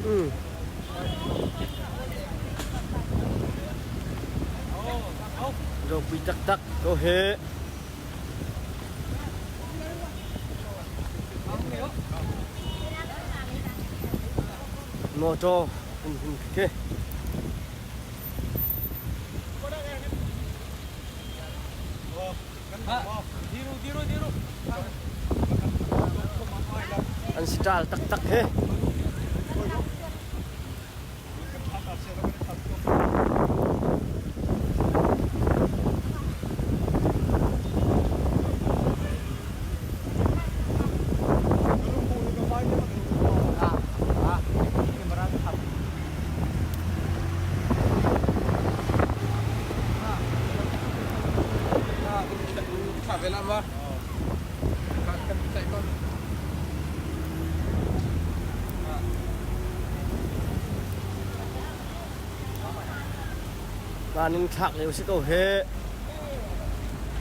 Mm. Ropui taktak ko he. Motor um hum ke. An style taktak he. Hmaan in thlak lio si ko he.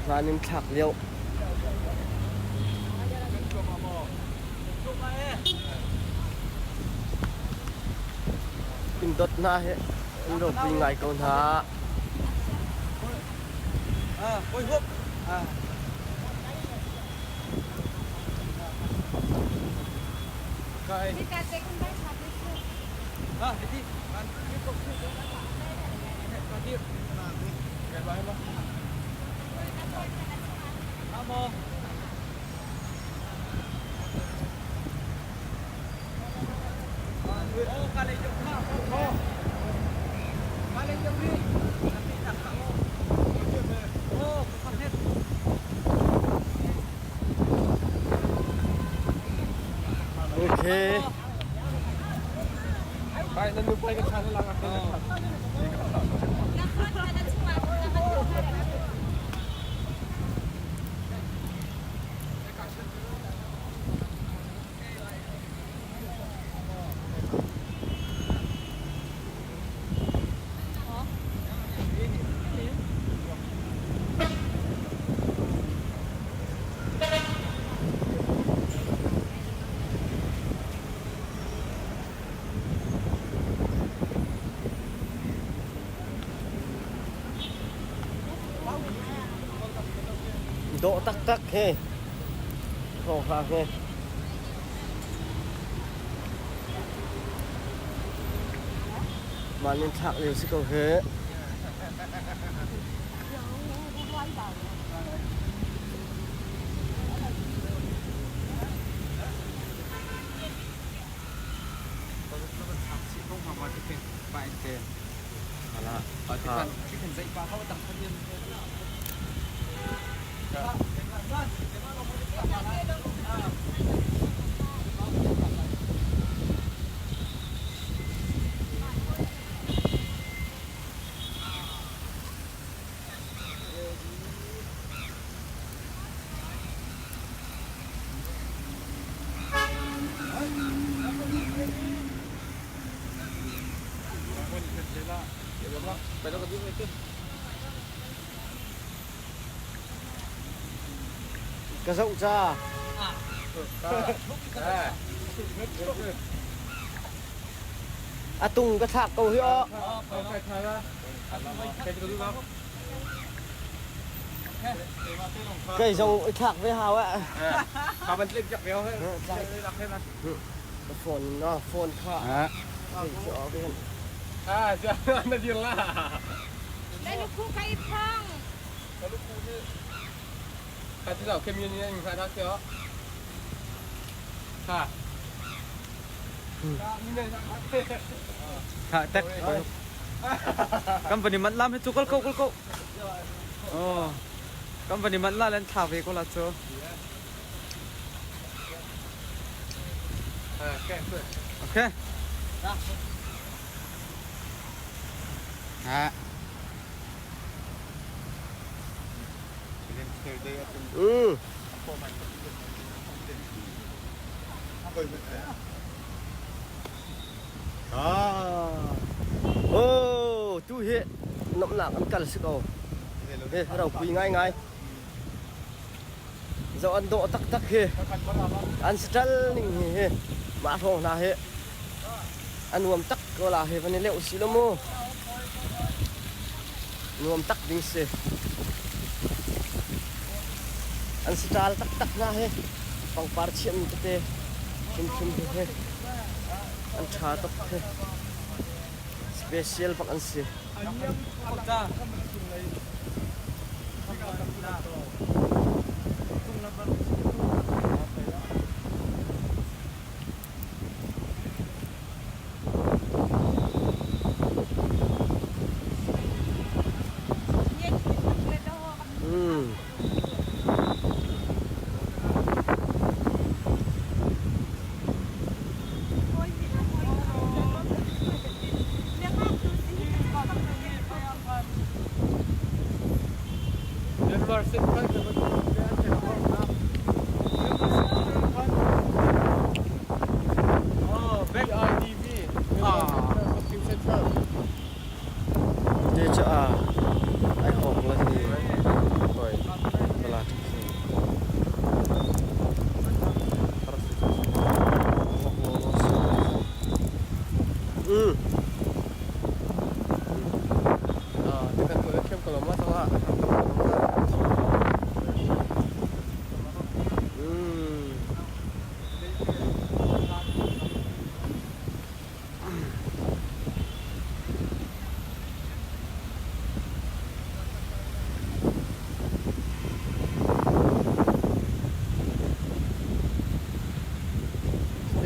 Hmaan in thlak lio. In dot hna he an ropui ngai ko hna. Okay. Dawh taktak he. Thawnghrang he. Mah nin thlak lio si ko he. Ka zoh ca. A tung ka thlak ko hi aw. Kei zong i thlak ve hau eh. Ka phone na phone kha. Ah, na dir la. Na lukhu ka i phang. Ka lukhu hi ka ti lo kemi ni in ha ta Ha. Ha tek. Company man lam hi chu kal ko kal ko. Oh. Company man la len thla ve ko la chu. Okay. Ha. Ừ. Oh, tu hi nomnak an kal si ko. Hi ropui ngai ngai. Zo an dawh taktak hi. An si ṭal ning hi hi. Mah hrawng hna hi. A nuam tak ko la he van i leuh si lo mu. Nuam tak ding si. An si ṭal taktak hna hi. Pangpar chiahmi tete hrimhrim hi hi an ṭha tuk hi. Special bak an si. Te cu a ai hawk la hi koi bala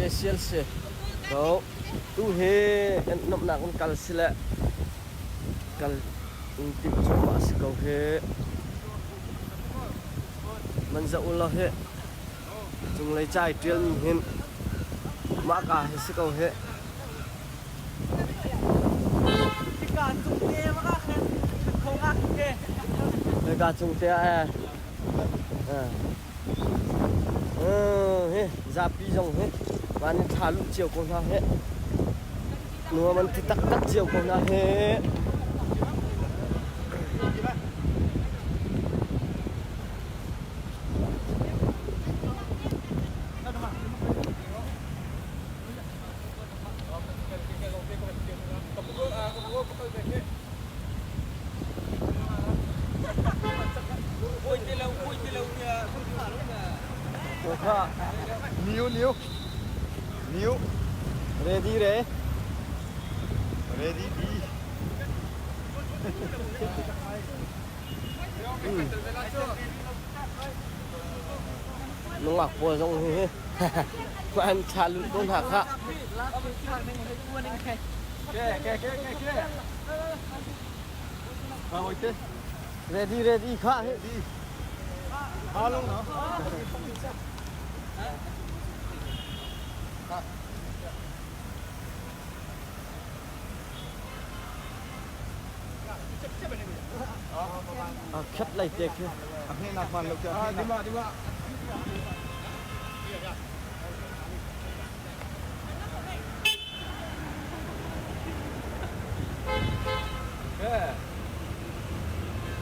Special si ko. Tu hi kan nuamhnak in kal si le kal in timh cuahmah a si ko hi. Man zoh u law hi cunglei ca i ṭialmi hin mah ka hi si ko hi. Hika cung te ah hi zapi zong hi van in thla luh cio ko hna hi. Nuam an ti taktak cio ko hna hi. Niu niu niu Ready re. Ready B. Nungak pawl zong hi an ṭha lut ko hna khah. Ready ready khah hi. A khet lai te khi.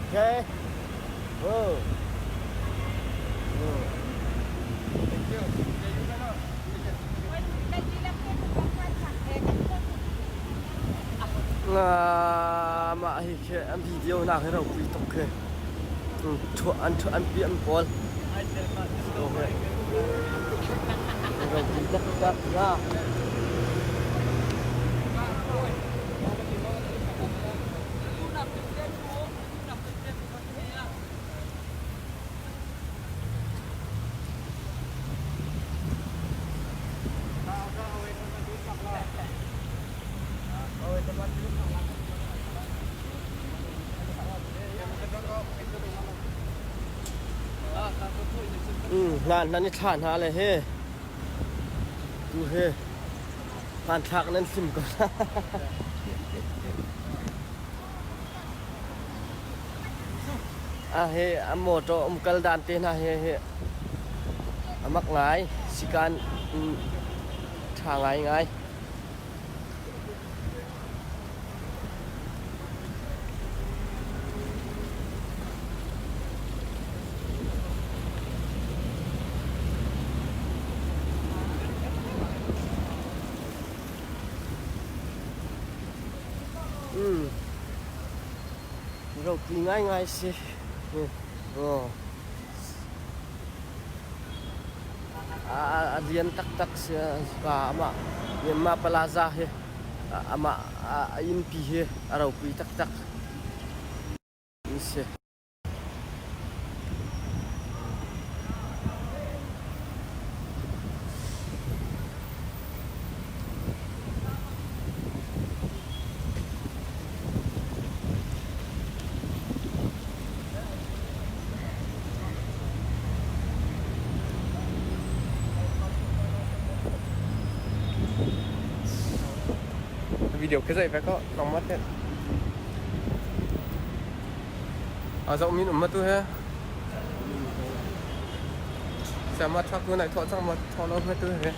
Okay. Oh. Mah hi khi an video nak hi ropui tuk khi. An an pi an pawl. Ropui taktak ya. Hlan nan i thla hna le he tu he hmanthlak nan sim ko A hi a motor umkal dan te hna hi hi a mak ngai. Sikan ṭha ngaingai. Ropui ngaingai si. A lian taktak si. Amah Myanmar Plaza hi amah a innpi hi a ropui taktak mi si. Video cái dậy phải có nóng mất thế. À dậu min um ma tu he. Sa ma thak tu nai tho chang ma tho lo ma tu he.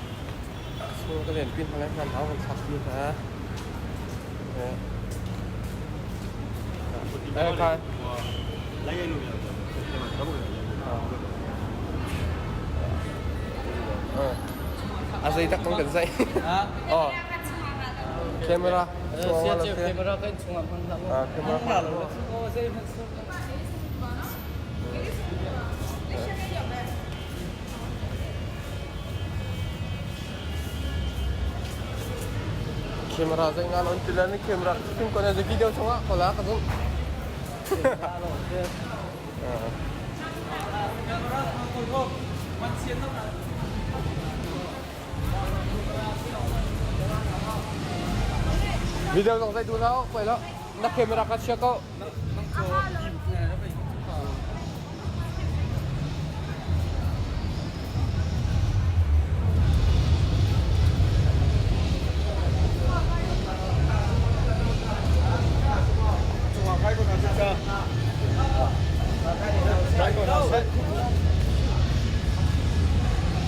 Su ka len pin hale man au kan thak ti ha. အဲခါ လိုက်ရိုက်လို့မရဘူးဒီမှာတော့ပုံရိုက် အစိတက်ကောင်ကန်ဆိုင် Ha? အော်ကင်မရာ Sia cio camera kan chungah hman hlah mu. အာကင်မရာ Oh, zei hman su. ကင်မရာဆိုင်ငါလုံးတလန်ကင်မရာသင်ကိုနေဗီဒီယိုဆောင်ခေါ်လာကစုံ Camera ko ko. Man sian no na. ဗီဒီယိုဆောင်ဆိုင်တူလောက်ပွေလို့နကင်မရာကချက်ကော Nang ko. Na ba yung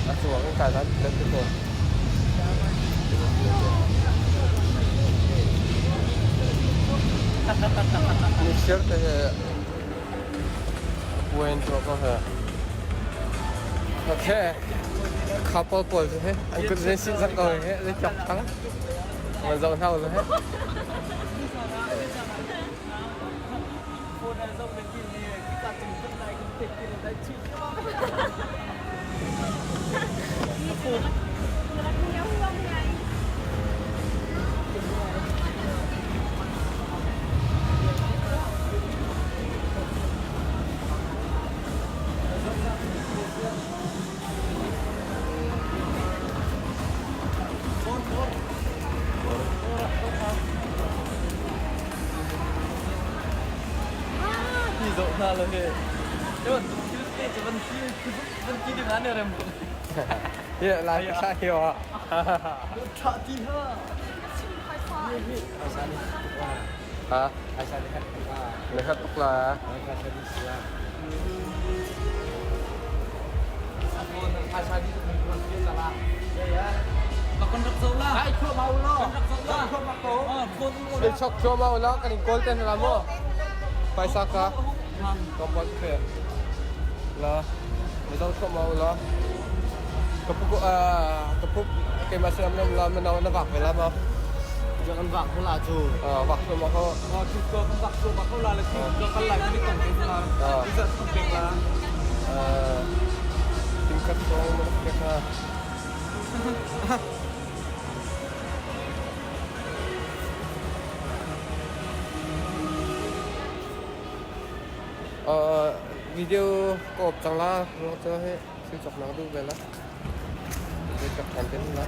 အဆူအောင်ကာလာလက်တော့ Mixer te point ko ha. Okay. Couple pawl he an kut zen sin zak ko he le chok tang. Ma zong thau lo he. Phone na zong na kin ni kita chung kan lai kan tek kin dai chi. Ti zo na lo he. Yo, Tuesday chu van ti van ti ding an rem. Ye lai ka hi wa. Tha ti ha. Ha. Le khat tuk la. Bakon rak zo la. Ai kho mau lo. Rak zo la. Kho ma ko. Phone mo Le chok cho ma la kan in kol ten la mo. Paisa ka. Kom bot fe. La. Ma zong cho ma la. Ka pu a ka pu ke ma sam nam la ma na na vak ve la ma. Jangan vak pula cu. À vak cho ma ko. Oh, ki ko kan bak so bak ko la le ki ko kan lai ni tong ke la. Ki za tong ke la. Tingkat song ma ke ka. Video ko op chang la ro cho he siêu chọc nắng du về la. Video chọc thằng tên la.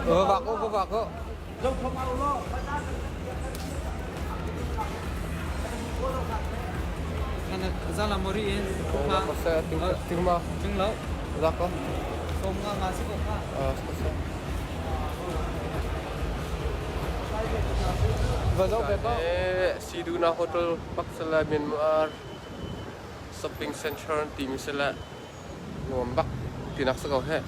Ờ vạc cô vạc cô. Kan za la mori in. Ờ có xe tiếng tiếng mà. Chung lo. Dạ có. Som nga nga si ko ka. Ờ có xe. Vừa dốc về có. Siduna Hotel Bắc Sala Myanmar Shopping Center tìm sẽ là nguồn Bắc thì nó sẽ có hết.